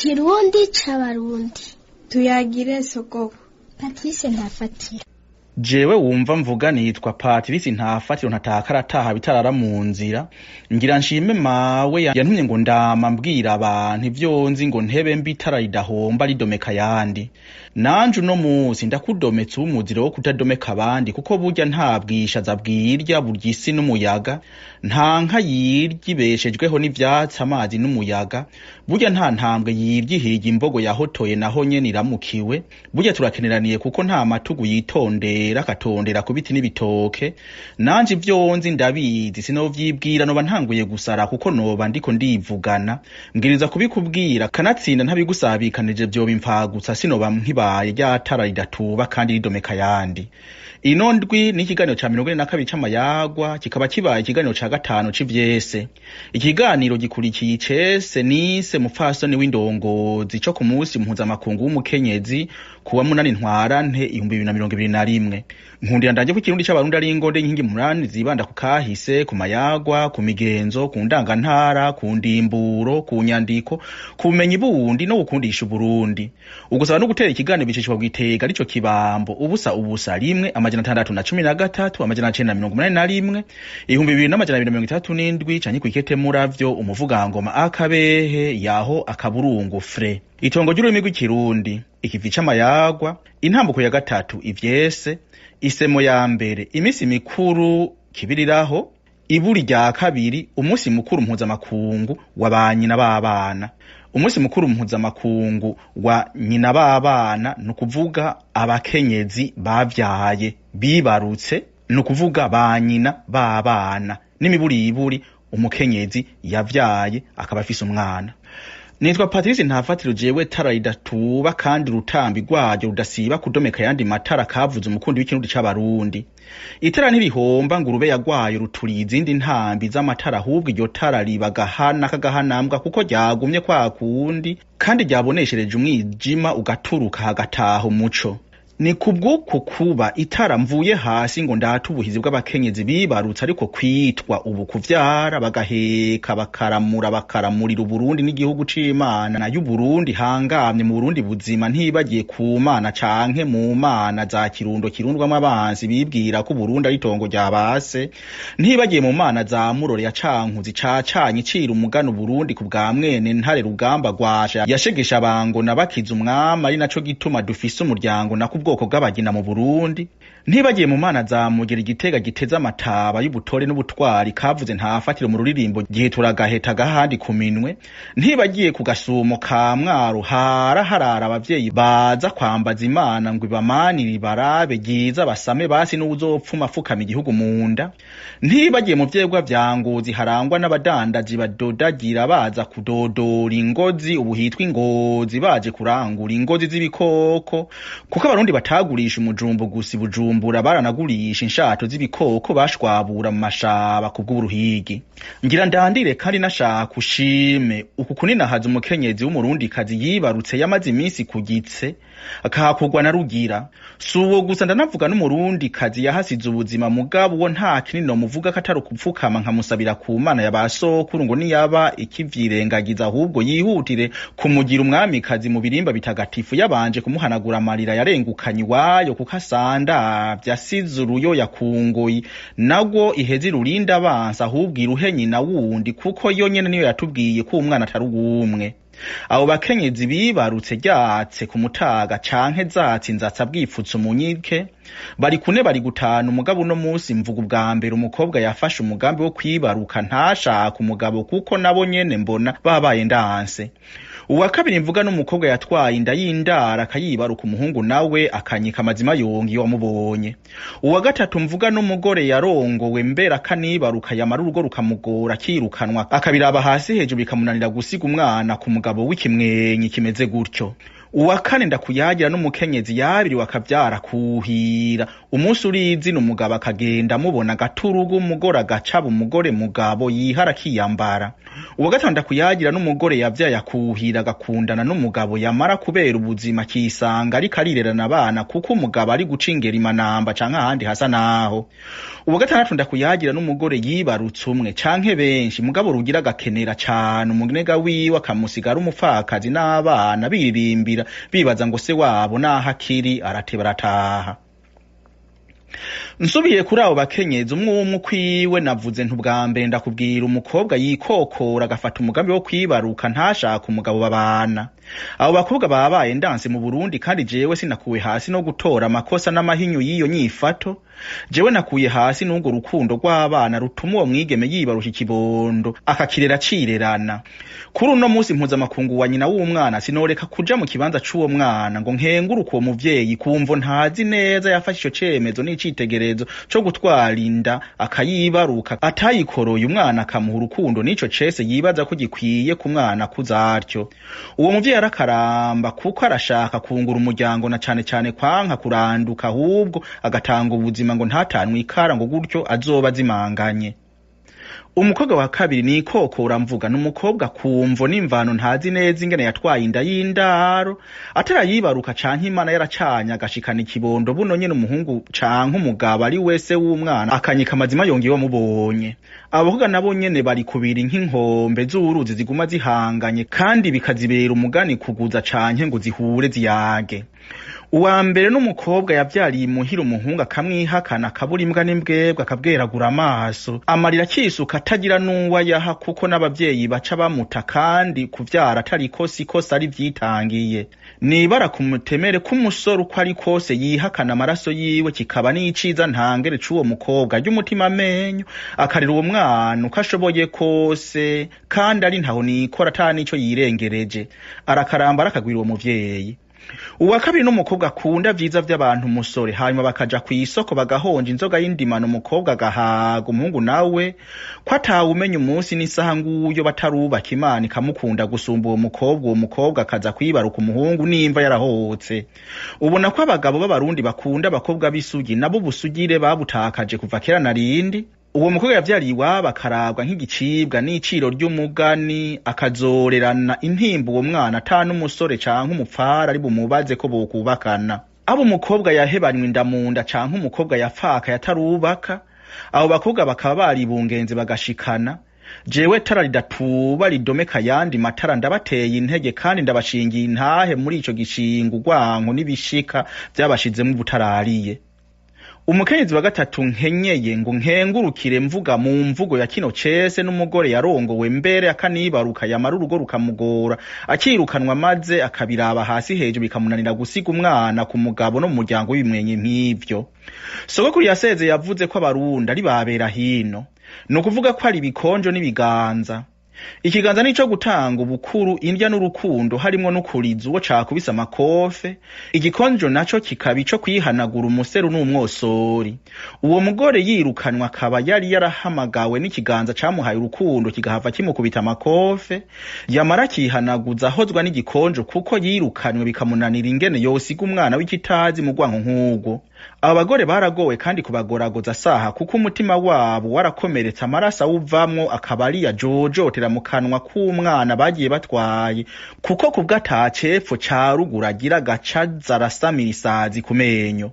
Ikirundi c'Abarundi. Tuyagire sogoko. Patrice Ntafatira. Jewe wumva mvuga nitwa Patrice Ntafatiro, ntatakara ataha bitarara mu nzira. Ngira nshime mawe yantumye ngo ndama mbwira abantu ivyo nzi, ngo ntebe mbi itara ridahomba ridomeka ayandi. Nanje uno musi ndakudometse umuziro wo kutadomeka abandi, kuko burya nta bwishaza bwirya burya isi n'umuyaga, nta nka yirya ibeshejweho n'ivyatsi, amazi n'umuyaga. Burya nta ntambwe yirya ihiga imbogo yahotoye, naho nyene iramukiwe. Burya turakeneraniye, kuko nta matugu yitondera akatondera ku biti n'ibitoke. Nanje ivyo nzi ndabizi, sinovyibwira noba ntanguye gusara, kuko noba ndiko ndivugana. Mbwiriza kubikubwira, kanatsinda ntabigusabikanije vyoba impfagutsa, sinoba nkibaye rya tara ridatuba kandi ridomeka ayandi. Ino ndwi ni ikiganiro ca 42 c'amayagwa, kikaba kibaye ikiganiro ca gatanu c'ivyese. Ikiganiro gikurikiye icese nise mupfasoni w'indongozi co ku musi mpuzamakungu w'umukenyezi kuwa 8 Ntwarante 2021. Nkundira ndanje ko ikirundi c'Abarundi ari ingonde inkingi munani zibanda ku kahise, ku mayagwa, ku migenzo, ku ndangantara, ku ndimburo, ku nyandiko, ku bumenyi bundi no gukundisha Uburundi. Ugusaba no gutera ikiganiro bicishwa kwitega arico kibambo 0 0 1 613 981 2267 canke kwikete muravyo umuvugangoma akabehe yaho akaburungu fre. Itongo ry'ururimi rw'ikirundi, ikivi c'amayagwa, intambuko ya gatatu ivyese, isemo ya mbere, imisi mikuru kibiriraho, iburi rya kabiri, umunsi mukuru mpuzamakungu wa ba nyina b'abana. Umunsi mukuru mpuzamakungu wa nyina b'abana ni ukuvuga abakenyezi bavyaye bibarutse, ni ukuvuga ba nyina b'abana n'imiburiburi umukenyezi yavyaye akaba afise umwana. Nitwa Patrice Ntafatiro, jewe tara ridatuba kandi urutambi rwaryo rudasiba kudomeka ayandi matara kavuze umukundi w'ikirundi c'Abarundi. Itara ntirihomba ngo urube yagwaye ruturiye izindi ntambi z'amatara, ahubwo iryo tara riba agahana k'agahanambwa, kuko ryagumye kwa kundi kandi ryaboneshereje umwijima ugaturuka hagataha umuco. Ni kubw'uku kuba itara mvuye hasi ngo ndate ubuhizi bw'abakenyezi bibarutse, ariko kwitwa ubu kuvyara bagaheka bakaramura bakaramurira Uburundi n'igihugu c'Imana y'Uburundi hangamye mu Burundi buzima, ntibagiye ku Mana canke mu mana za Kirundo kirundwamwo abansi bibwira ko Uburundi ari itongo rya base, ntibagiye mu mana za Murore ya Cankuzi cacanye icira umugani Uburundi ku bwa mwene Ntare Rugamba Rwasha yashegesha abangona bakiza umwami, ari naco gituma dufise umuryango nako ubwoko bw'abagina mu Burundi, ntibagiye mu mana za Mugera igitega giteze amataba y'ubutore n'ubutwari kavuze Ntafatiro mu ruririmbo gihe turagaheta gahandi ku minwe, ntibagiye ku gasumo ka Mwaro hara harara abavyeyi baza kwambaza Imana ngo ibamanire ibarabe ryiza basame basi n'uwuzopfuma afukama igihugu mu nda, ntibagiye mu vyegwa vya Ngozi harangwa n'abadandaji badodagira baza kudodora ingozi ubu hitwa Ingozi baje kurangura ingozi z'ibikoko, kuko Abarundi batagurisha umujumbu gusa i Bujumbura, baranagurisha inshato z'ibikoko bashwabura mu mashaba kubw'uruhigi. Ngira ndandire kandi nashaka ushime uku kuninahaza umukenyezi w'umurundikazi yibarutse yamaze iminsi kugitse akahakugwa na Rugira. Si uwo gusa, ndanavuga n'umurundikazi yahasize ubuzima, mugabo uwo nta kinini nomuvuga ko atari ukupfukama nkamusabira ku Mana ya ba sokuru ngo niyaba ikivyirengagiza ahubwo yihutire kumugira umwamikazi mu birimba bitagatifu, yabanje kumuhanagura amarira yarengukanye iwayo, kuko asandavye asize uruyoya ku ngoyi nagwo iheze irurinda abansi, ahubwo iruhe nyina wundi, kuko yo nyene niyo yatubwiye ko umwana atari uw'umwe. Abo bakenyezi bibarutse ryatse ku mutaga canke zatse inzatsa bwipfutse umunyike bari kune bari gutanu. Umugabo uno musi mvuga ubwa mbere umukobwa yafashe umugambi wo kwibaruka ntashaka umugabo, kuko nabo nyene mbona babaye ndanse. Uwa kabiri mvuga n'umukobwa yatwaye inda y'indara akayibaruka, umuhungu nawe akanyika amazima yonga iyo wamubonye. Uwa gatatu mvuga n'umugore yarongowe mbere akanibaruka, yamara urugo rukamugora akirukanwa, akabiraba hasi hejuru bikamunanira gusiga umwana ku mugabo w'ikimwenyi kimeze gutyo. Uwa kane ndakuyagira n'umukenyezi yabiriwe akavyara kuhira umunsi urizina umugabo akagenda amubona agaturugu umugore agacaba umugore mugabo yihara akiyambara. Uwa gatanu ndakuyagira n'umugore yavyaye akuhira agakundana n'umugabo yamara kubera ubuzima akisanga ariko arirerana abana kuko umugabo ari guca ingeri imanamba canke ahandi hasa naho. Uwa gatandatu ndakuyagira n'umugore yibarutse umwe canke benshi mugabo rugira agakenera cane umunega wiwe akamusiga ari umupfakazi n'abana biririmbira bibaza ngo se wabo naho akiri arateba arataha. Nsubiye kuri abo bakenyezi umwe umwe ukwiwe navuze nti ubwa mbere ndakubwira umukobwa yikokora agafata umugambi wo kwibaruka ntashaka umugabo babana. Abo bakobwa babaye ndanse mu Burundi kandi jewe sinakuwe hasi no gutora amakosa n'amahinyu y'iyo nyifato. Jewe nakuye hasi n'urwo rukundo rw'abana rutuma uwo mwigeme yibaruka ikibondo akakirera cirerana. Kuri uno musi mpuzamakungu wa nyina w'umwana sinoreka kuja mu kibanza c'uwo mwana ngo nkenguruke uwo muvyeyi kumvo ntazi neza yafashe ico cemezo n'icitegererezo co gutwara inda akayibaruka atayikoroye umwana akamuha urukundo n'ico cese yibaza ko gikwiye ku mwana akuze atyo. Uwo muvyeyi arakaramba kuko arashaka kungura umuryango na cane cane kwanka kuranduka ahubwo agatanga ubuzima ngo ntatanwe ikara ngo gutyo azoba azimanganye. Umukobwa wa kabiri ni ikokora mvuga n'umukobwa kumvo n'imvano ntazi neza ingene yatwaye inda y'indaro atarayibaruka canke Imana yaracanye agashikana ikibondo buno nyene umuhungu canke umugabo ari wese w'umwana akanyika amazima yongeye wamubonye. Abakobwa nabo nyene bari kubiri nk'inkombe z'uruzi ziguma zihanganye kandi bikazibera umugani kuguza canke ngo zihure ziyage. Uwa mbere n'umukobwa yavyariye imuhira umuhungu akamwihakana akabura imbwa n'imbwebwe akabweragura amaso amarira akisuka atagira n'uwo ayaha kuko n'abavyeyi baca bamuta kandi kuvyara atari ikosa ikosa ari vyitangiye. Nibara ku mutemere k'umusore uko ari kose yihakana amaraso yiwe kikaba n'iciza ntangere c'uwo mukobwa arya umutima amenyo akarera uwo mwana uko ashoboye kose kandi ari ntaho nikora ata n'ico yirengereje arakaramba arakagwira uwo muvyeyi. Uwa kabiri n'umukobwa akunda vyiza vy'abantu umusore hanyuma bakaja kw'isoko bagahonja inzoga y'indimano umukobwa agahaga umuhungu nawe ko atawumenya umunsi n'isaha nguyo batarubaka Imana ikamukunda gusumba uwo mukobwa, uwo mukobwa akaza kwibaruka umuhungu nimva yarahotse. Ubona ko abagabo b'abarundi bakunda abakobwa b'isugi nabo ubusugire babutakaje kuva kera na rindi. Uwo mukobwa yavyariye iwabo akarabwa nk'igicibwa n'iciro ry'umugani akazorerana intimba uwo mwana ata n'umusore canke umupfara ari bumubaze ko bokubakana. Abo umukobwa yahebanywe inda munda canke umukobwa yapfakaye atarubaka, abo bakobwa bakaba baribungenze bagashikana. Jewe tara ridatuba ridomeka ayandi matara ndabateye intege kandi ndabashingiye intahe muri ico gishingo urwanko n'ibishika vyabashizemwo ubutarariye. Umukenyezi wa gatatu nkenyeye ngo nkengurukire mvuga mu mvugo ya kino cese n'umugore yarongowe mbere akanibaruka yamara urugo rukamugora akirukanwa maze akabiraba hasi hejuru bikamunanira gusiga umwana ku mugabo no mu muryango w'ibimwenye nk'ivyo. Sogokuru yaseze yavuze ko abarundi ari babera hino, ni ukuvuga ko ari ibikonjo n'ibiganza. Ikiganza nico gutanga ubukuru indya n'urukundo harimwo n'ukuriza uwo cakubise amakofe, igikonjo naco kikaba ico kwihanagura umuseru n'umwosori. Uwo mugore yirukanwa akaba yari yarahamagawe n'ikiganza camuhaye urukundo kigahava kimukubita amakofe, yamara akihanaguza ahozwa n'igikonjo kuko yirukanwe bikamunanira ingene yosiga umwana w'ikitazi mu rwanko nk'urwo. Aba bagore baragowe kandi kubagoragoza saha kuko umutima wabo warakomeretse amaraso awuvamwo akaba ari yajojotera mu kanwa k'umwana bagiye batwaye kuko kubwo ata cepfo ca ruguru agira agacaza arasamira isazi ku menyo.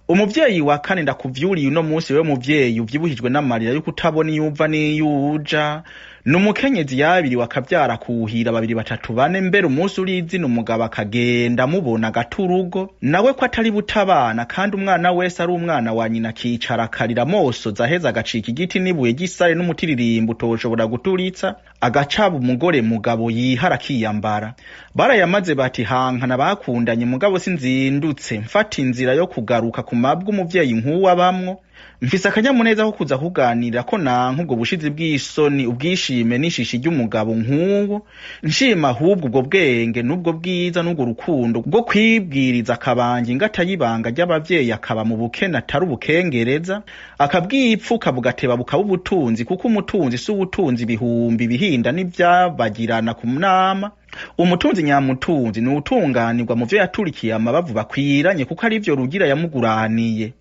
Umuvyeyi wa kane ndakuvyuriye uno munsi wewe muvyeyi uvyibuhijwe n'amarira yuko utabona iyo uva n'iyo uja, n'umukenyezi yabiriwe akavyara kuhira babiri batatu bane mbere umunsi urizina umugabo akagenda amubona agata urugo nawe ko atari butabana kandi umwana wese ari umwana wa nyina akicara akarira amosozi aheza agacika igiti n'ibuye ry'isare n'umutiririmbo utoshobora guturitsa agacaba umugore mugabo yihara akiyambara. Barayamaze bati hankana bakundanye mugabo sinzindutse mfata inzira yo kugaruka ku mabwa umuvyeyi nk'uwo abamwo. Mfise akanyamuneza ko kuza kuganira ko nanka ubwo bushizi bw'isoni, ubwishime n'ishishi ry'umugabo nk'uwo, nshima ahubwo ubwo bwenge n'ubwo bwiza n'ubwo rukundo bwo kwibwiriza akabanga ingata y'ibanga ry'abavyeyi, akaba mu bukene atari ubukengereza, akabwipfuka bugateba bukaba ubutunzi, kuko umutunzi si ubutunzi ibihumbi bihinda n'ivyabagirana ku nama. Umutunzi nyamutunzi ni uwutunganirwa mu vyo yaturikiye amabavu bakwiranye, kuko arivyo Rugira yamuguraniye.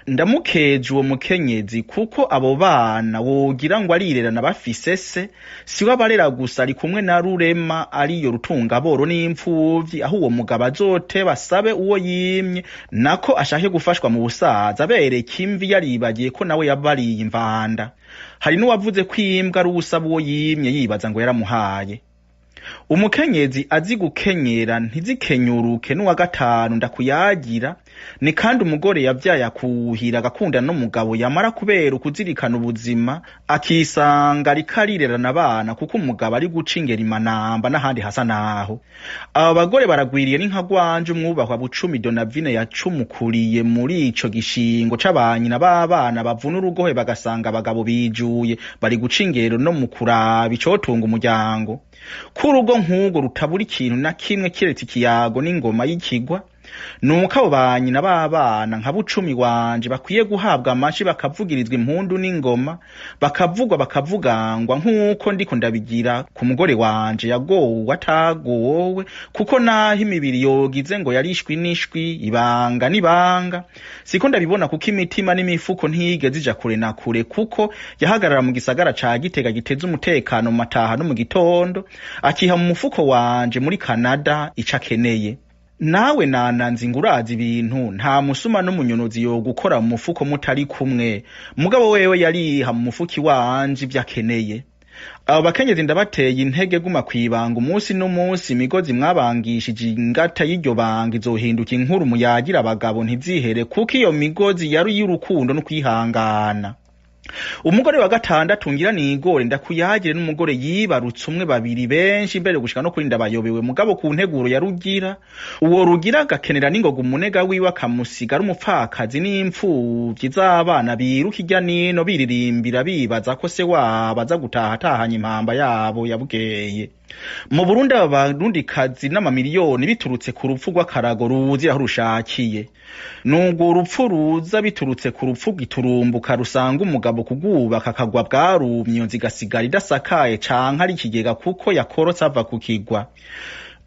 Ndamukeje uwo mukenyezi, kuko abo bana wogira ngo arirerana bafise se, siwe abarera gusa, ari kumwe na Rurema ariyo rutungaboro n'imfuvyi, aho uwo mugabo azoteba asabe uwo yimye, nako ashake gufashwa mu busaza, abereka imvi yaribagiye ko nawe yabariye imvanda. Hari n'uwavuze ko imbwa ari uwusaba uwo yimye yibaza ngo yaramuhaye. Umukenyezi azi gukenyera ntizikenyuruke n'uwa gatanu ndakuyagira ni kandi umugore yavyaye akuhira agakundana n'umugabo, yamara kubera ukuzirikana ubuzima akisanga ariko arirerana abana, kuko umugabo ari guca ingeri imanamba n'ahandi hasa naho. Aba bagore baragwiriye ni nka gwanje umwubahwa Bucumi Donavine yacumukuriye muri ico gishingo c'abanyina b'abana bavuna urugohe bagasanga abagabo bijuye bari guca ingero no mu kuraba icotunga umuryango. Ko urugo nk'urwo rutabura ikintu na kimwe kiretse ikiyago n'ingoma y'ikigwa, nuko abo banyina b'abana nka Bucumi wanje bakwiye guhabwa amashi, bakavugirizwa impundu n'ingoma, bakavugwa bakavugangwa nk'uko ndiko ndabigira ku mugore wanje yagowe atagowe, kuko naho imibiri yogize ngo yarishwi n'ishwi, ibanga n'ibanga, siko ndabibona, kuko imitima n'imifuko ntiyigeze ija kure na kure, kuko yahagarara mu gisagara ca Gitega giteze umutekano mu mataha no mu gitondo, akiha mu mufuko wanje muri Canada ico akeneye. Nawe nananzi ngo urazi ibintu, nta musuma n'umunyunuzi yogukora mu mufuko mutari kumwe, mugabo wewe yariha mu mufuki wanje ivyo akeneye. Abo bakenyezi ndabateye intege, guma kwibanga umunsi n'umunsi, imigozi mwabangishije ingata y'iryo banga izohinduka inkuru muyagira abagabo ntizihere, kuko iyo migozi yari iy'urukundo no kwihangana. Umugore wa gatandatu ngira nigore ndakuyagire n'umugore yibarutse umwe, babiri, benshi mbere gushika no kuri ndabayobewe, mugabo ku nteguro ya Rugira, uwo Rugira agakenera n'ingoga umunega wiwe akamusiga ari umupfakazi n'imfuvyi z'abana biruka irya nino biririmbira bibaza ko se wabo aza gutaha atahanye impamba yabo yabukeye. Mu Burundi aba barundikazi n'amamiliyoni biturutse ku rupfu rw'akarago ruzira aho rushakiye. Nubwo urupfu ruza biturutse ku rupfu giturumbuka rusanga umugabo kugubaka akagwa bwarumye, inzu igasigara idasakaye canke ari ikigega kuko yakorotse ava ku kigwa.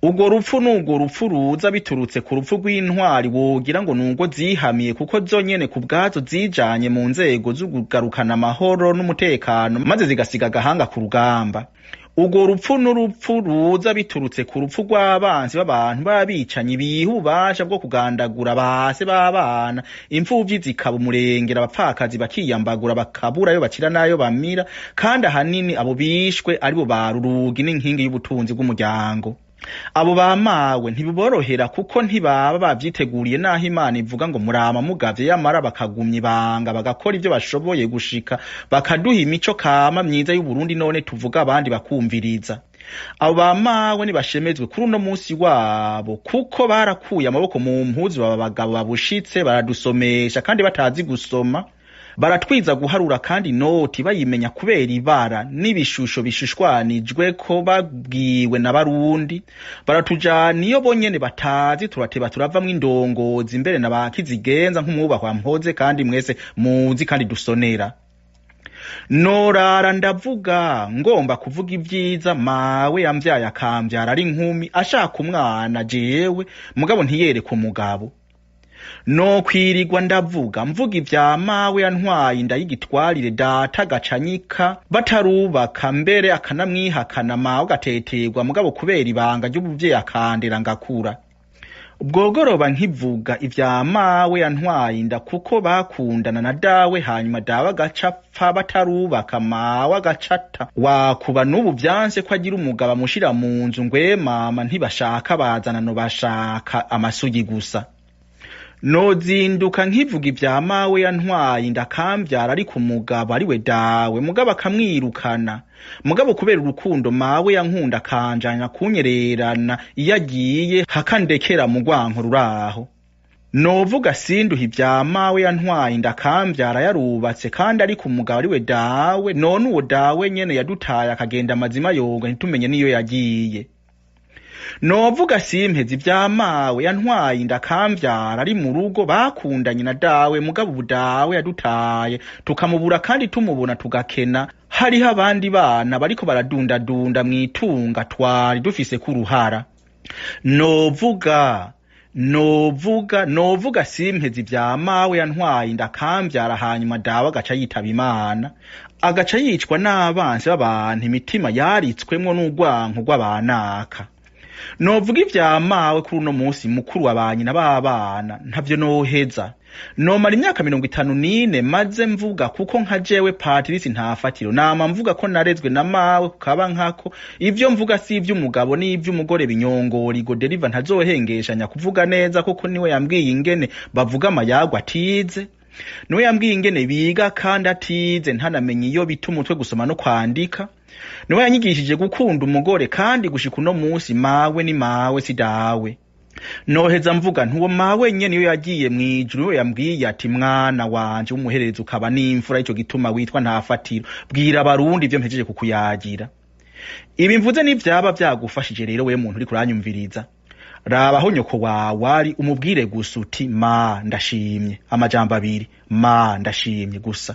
Urwo rupfu n'urwo rupfu ruza biturutse ku rupfu rw'intwari wogira ngo nubwo zihamiye, kuko zonyene ku bwazo zijanye mu nzego z'ukugarukana amahoro n'umutekano, maze zigasiga agahanga ku rugamba. Urwo rupfu n'urupfu ruza biturutse ku rupfu rw'abansi b'abantu b'abicanyi biha ububasha bwo kugandagura base b'abana, imfuvyi zikaba umurengera, abapfakazi bakiyambagura bakabura ayo bakira n'ayo bamira, kandi ahanini abo bishwe aribo ba rurugi n'inkingi y'ubutunzi bw'umuryango. Abo bamawe ntibiborohera kuko ntibaba bavyiteguriye, naho Imana ivuga ngo murama mugavye, yamara bakagumya ibanga bagakora ivyo bashoboye gushika bakaduha imico kama myiza y'Uburundi, none tuvuga abandi bakumviriza. Abo bamawe nibashemezwe kuri uno munsi wabo, kuko barakuye amaboko mu mpuzu, baba bagabo babushitse, baradusomesha kandi batazi gusoma, baratwiza guharura kandi inoti bayimenya kubera ibara n'ibishusho bishushwanijwe ko babwiwe na Barundi, baratujana iyo bonyene batazi, turateba turavamwo indongozi mbere na ba kizigenza nk'umwubahwa Mpoze kandi mwese muzi kandi dusonera. Norara ndavuga ngomba kuvuga ibyiza mawe yamvyaye akamvyara ari inkumi, ashaka umwana jewe mugabo ntiyereka umugabo. Nokwirirwa ndavuga mvuga ivya mawe yantwaye inda y'igitwarire, data agacanyika batarubaka, mbere akanamwihakana, mawe agateterwa, mugabo kubera ibanga ry'ubuvyeyi akandera ngakura. Bwogoroba nkivuga ivya mawe yantwaye inda kuko bakundana na dawe, hanyuma dawe agaca apfa batarubaka, mawe agacata wakuba n'ubu vyanse ko agira umugabo amushira mu nzu, ngwe mama ntibashaka bazana no bashaka amasugi gusa. Nozinduka nkivuga ivya mawe yantwaye inda akamvyara ariko umugabo ariwe dawe, mugabo akamwirukana, mugabo kubera urukundo mawe yankunda akanjanya kunyererana iyo agiye hakandekera mu rwanko ruraho. Novuga sinduha ivya mawe yantwaye inda akamvyara yarubatse kandi ariko umugabo ariwe dawe, none uwo dawe nyene yadutaye akagenda amazima yoga ntitumenye niyo yagiye. Novuga simpeze ivya mawe yantwaye inda akamvyara ari mu rugo bakundanye na dawe, mugabo ubu dawe yadutaye tukamubura kandi tumubona tugakena. Hariho abandi bana bariko baradundadunda mw'itunga twari dufise k'uruhara. Novuga simpeze ivya mawe yantwaye inda akamvyara hanyuma dawe agaca yitaba Imana, agaca yicwa n'abansi b'abantu imitima yaritswemwo n'urwanko rw'abanaka. Novuga ivya mawe kuri uno musi mukuru wa ba nyina b'abana ntavyo noheza. Nomara imyaka 54 maze mvuga kuko nka jewe Patrice Ntafatiro nama mvuga ko narezwe na mawe kukaba nkako ivyo mvuga si ivy'umugabo n'ivy'umugore binyongori Goderiva ntazohengeshanya kuvuga neza kuko niwe yambwiye ingene bavuga amayagwa atize, niwe yambwiye ingene biga kandi atize ntanamenye iyo bita umutwe gusoma no kwandika, niwe yanyigishije gukunda umugore kandi gushika uno musi mawe ni mawe si dawe. Noheza mvuga ntuwo mawe nyene iyo yagiye mwijuru niwe yambwiye ati mwana wanje w'umuhererezi ukaba n'imfura ico gituma witwa Ntafatiro, bwira abarundi ivyo mpejeje kukuyagira. Ibi mvuze n'ivyaba vyagufashije rero we muntu uriko uranyumviriza, raba aho nyoko wawe ari umubwire gusa uti ma ndashimye, amajambo abiri ma ndashimye gusa.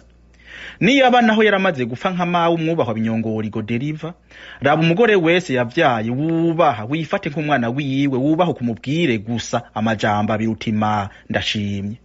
Niyaba naho yaramaze gupfa nka mawe umwubahwa binyongori Goderiva, raba umugore wese yavyaye wubaha wifate nk'umwana wiwe wubaha kumubwire gusa amajambo abiri uti ma ndashimye.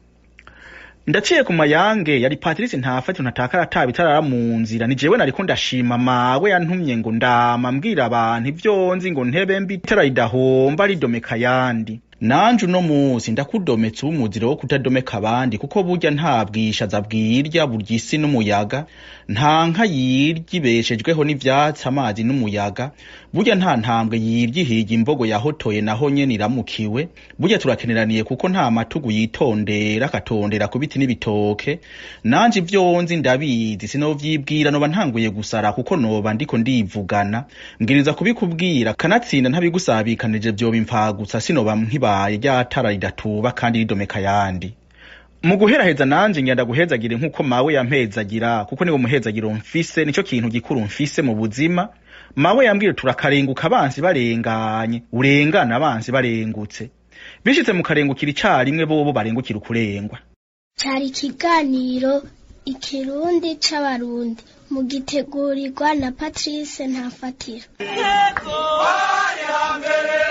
Ndaciye ku mayange yari Patrice Ntafatiro ntatakara atabitarara mu nzira, ni jewe nariko ndashima mawe yantumye ngo ndama mbwira abantu ivyo nzi ngo ntebe mbi itara ridahomba ridomeka yandi. Nanje uno musi ndakudometse umuziro wo kutadomeka abandi kuko burya nta bwishaza bwirya burya isi n'umuyaga, nta nka yirya ibeshejweho n'ivyatsi amazi n'umuyaga, burya nta ntambwe yirya ihiga imbogo yahotoye naho nyene iramukiwe, burya turakeneraniye kuko nta matugu yitondera akatondera ku biti n'ibitoke. Nanje ivyo nzi ndabizi sinovyibwira noba ntanguye gusara kuko noba ndiko ndivugana, mbwiriza kubikubwira kanatsinda ntabigusabikanije vyoba impfagutsa sinoba nkibaye rya tara ridatuba kandi ridomeka yandi. Mu guheraheza nanje ngenda guhezagire nkuko mawe yampezagira kuko niwo muhezagiro mfise, nico kintu gikuru mfise mu buzima. Mawe yambwiye turakarenguka abansi barenganye, urengana abansi barengutse, bishitse mu karengukira icarimwe bobo barengukira ukurengwa. Cari ikiganiro Ikirundi c'Abarundi mugitegurirwa na Patrice Ntafatiro. Bari hambere.